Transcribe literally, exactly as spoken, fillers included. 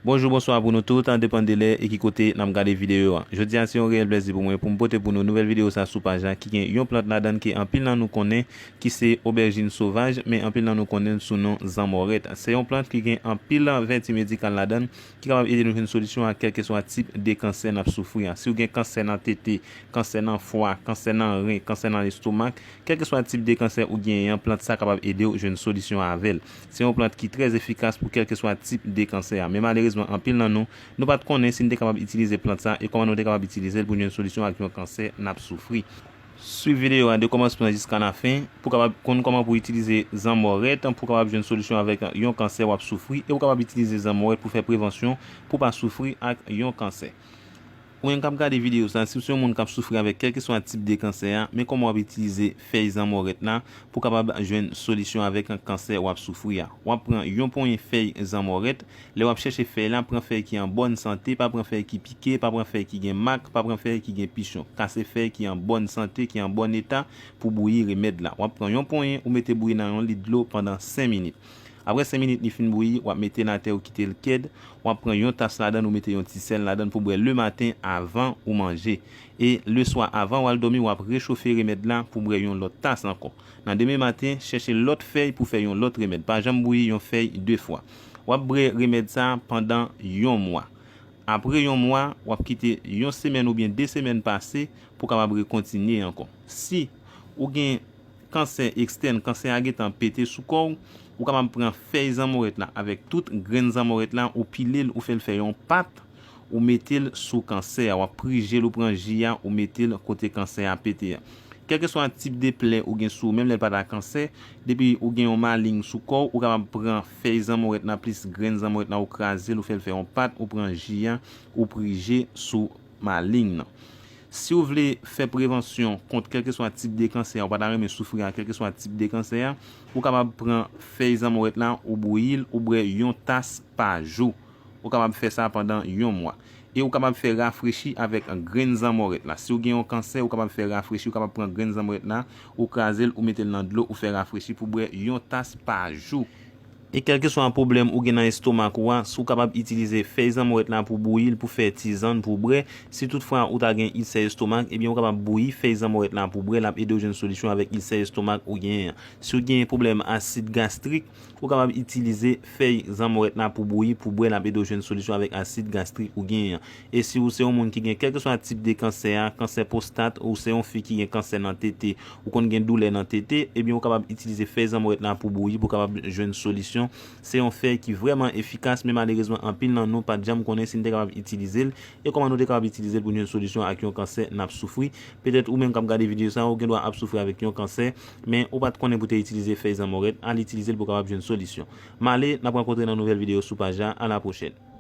Bonjou, bonswa pou nou tout, depann de lè e ki kote n ap gade videyo a. Jodi a, se yon reyèl plèzi pou mwen pou m pote pou nou nouvèl videyo sa sou paj la ki gen yon plant ladan l ke anpil nan nou konnen, ki se obèjin sovaj, men anpil nan nou konnen l sou non zanmòrèt. Se yon plant ki gen anpil vèti medikal ladan l, ki kapab ede nou jwenn solisyon a kèlkeswa tip de kansè n ap soufri a. Si w gen kansè nan tete, kansè nan fwa, kansè nan ren, kansè nan lestomak, kèlkeswa tip de kansè ou genyen an, plant sa kapab ede w jwenn solisyon avè l. Se yon plant ki trè efikas pou kèlkeswa tip de kansè a. Men malerezman, anpil nan nou, nou pa t konnen si n te kapab itilize plant sa e kòman nou te kapab itilize l pou n jwenn solisyon ak yon kansè n ap soufri. Swiv videyo a de kòmansman jiska lafen pou kapab konn kòman pou itilize zanmòrèt pou kapab jwenn solisyon avèk yon kansè w ap soufri e ou kapab itilize zanmòrèt pou fè prevansyon pou pa soufri ak yon kansè. Ou menm k ap gade videyo sa, si w se yon moun k ap soufri avèk kèlkeswa tip de kansè a, men kòman w ap itilize fèy zanmòrèt la pou kapab jwenn solisyon avèk kansè w ap soufri a. W ap pran yon ponyen fèy zanmòrèt, lè w ap chèche fèy la, pran fèy ki an bòn sante, pa pran fèy ki pike, pa pran fèy ki gen mak, pa pran fèy ki gen pichon. Kase fèy ki an bòn sante, ki an bòn eta pou bouyi remèd la. W ap pran yon ponyen, ou mete bouyi nan yon lit dlo pandan senk minit. Apre senk minit li fin bouyi, w ap mete l atè, ou kite l kèd. W ap pran yon tas ladan l, ou mete yon ti sèl ladan l pou bwè lematen avan ou manje. E leswa, avan w al dòmi, w ap rechofe remèd la pou bwè yon lòt tas ankò. Nan demen maten, chèche lòt fèy pou fè yon lòt remèd. Pa janm bouyi yon fèy de fwa. W ap bwè remèd sa a pandan yon mwa. Apre yon mwa, w ap kite yon semèn oubyen de semèn pase pou w kapab rekontinye ankò. Si ou gen kansè ekstèn, kansè a gentan pete sou kò w, ou kapab pran fèy zanmòrèt la avèk tout grenn zanmòrèt la, ou pile l, ou fè l fè yon pat, ou mete l sou kansè a, w ap prije l, ou pran ji a, ou mete l kote kansè a pete a. Kèlkeswa tip de plè ou gen sou ou, menm lè l pa ta kansè, depi ou gen yon maling sou kò w, ou kapab pran fèy zanmòrèt la plis grenn zanmòrèt la, ou kraze l, ou fè l fè yon pat, ou pran ji a, ou prije sou maling nan. Si w vle fè prevansyon kont kèlkeswa tip de kansè a, ou pa ta renmen soufri ak kèlkeswa tip de kansè a, ou kapab pran fèy zanmòrèt la, ou bouyi l, ou bwè yon tas pa jou. Ou kapab fè sa pandan yon mwa. E ou kapab fè rafrechi avèk grenn zanmòrèt la. Si w gen yon kansè, ou kapab fè rafrechi, ou kapab pran grenn zanmòrèt la, ou kraze l, ou mete l nan dlo, ou fè rafrechi pou bwè yon tas pa jou. E kèlkeswa pwoblèm ou gen nan estomak ou a, si w kapab itilize fèy zanmòrèt la pou bouyi l, pou fè tizann, pou bwè. Si toutfwa ou ta gen ilsè estomak, ebyen ou kapab bouyi fèy zanmòrèt la pou bwè, l ap ede w jwenn solisyon avèk ilsè estomak ou genyen an. Si w gen pwoblèm asid gastrik, ou kapab itilize fèy zanmòrèt la pou bouyi, pou bwè, l ap ede w jwenn solisyon avèk asid gastrik ou genyen an. E si w se yon moun ki gen kèlkeswa tip de kansè a, kansè pwostat, ou se yon fi ki gen kansè nan tete, ou konn gen doulè nan tete, ebyen ou kapab itilize fèy zanmòrèt la pou bouyi, pou kapab jwenn solisyon. Se yon fèy ki vrèman efikas, men malerezman anpil nan nou pa t janm konnen si n te kapab itilize l, e kòman nou te kapab itilize l pou n jwenn solisyon ak yon kansè n ap soufri. Petèt ou menm k ap gade videyo sa, ou gendwa ap soufri avèk yon kansè, men ou pa t konnen pou te itilize fèy zanmòrèt, al itilize l pou w kapab jwenn solisyon. M ale, n ap rankontre nan nouvèl videyo sou paj la, a la pwochèn.